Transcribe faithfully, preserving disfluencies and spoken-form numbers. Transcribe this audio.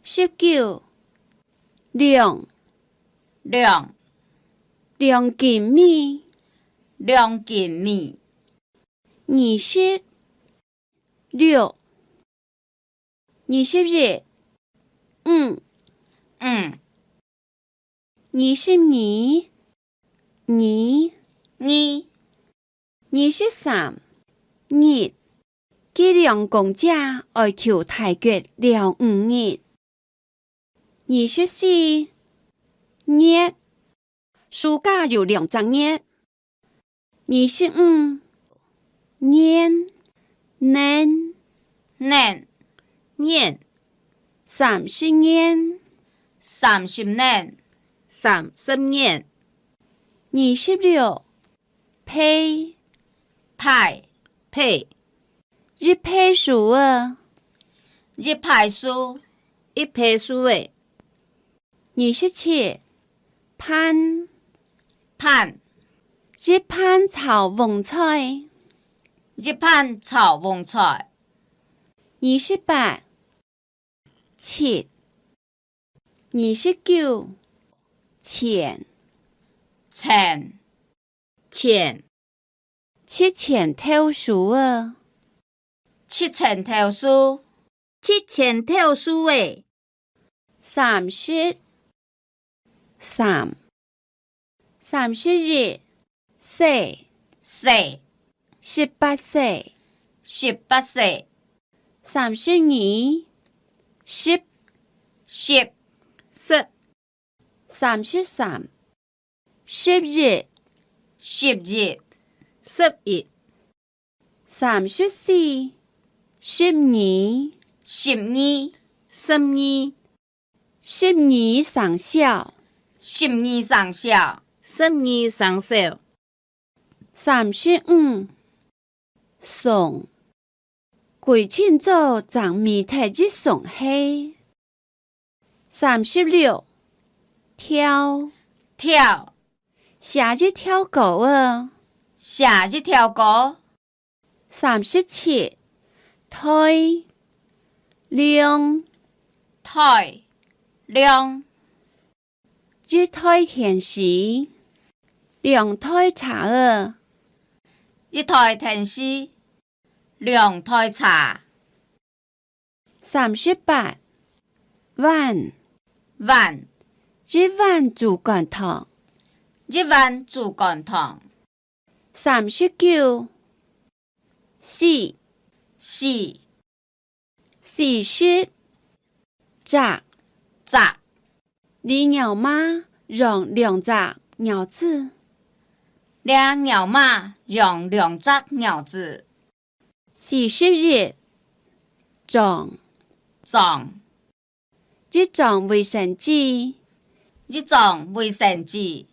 十九，兩，兩，兩斤米，兩斤米。二十，六，二十一，五，五。 二十二，二，二。二十三，日，佢兩公姐愛去泰國尞五日。二十四，月，暑假有兩隻月。 二十五，年，年，年，年。三十年，三十年，三十年。二十六，排，排，排。 一排樹仔，一排樹，一排樹仔。二十七，盤，盤，一盤炒蕹菜，一盤炒蕹菜。二十八，七，二十九，千，千，千。 七千頭樹仔，七千頭樹，七千頭樹仔。三十，三，三十一，歲，歲，十八歲，十八歲。三十二，十，十，十。 三十三，十一，十一，十一。三十四，十二，十二，十二。十二生肖，十二生肖，十二生肖。 三十五，鬆，歸清早正搣忒一鬆係。三十六，跳，跳，寫一條歌仔，寫一條歌。三十七，袋，量，袋，量。 一台電視，兩台車仔。一台電視，兩台車。三十八，碗，碗，一碗煮乾湯，一碗煮乾湯。 三十九，四，四，四十，隻，隻。這貓嫲養兩隻鳥仔，這貓嫲養兩隻鳥仔。四十一，張，張。 一張衛生紙，一張衛生紙。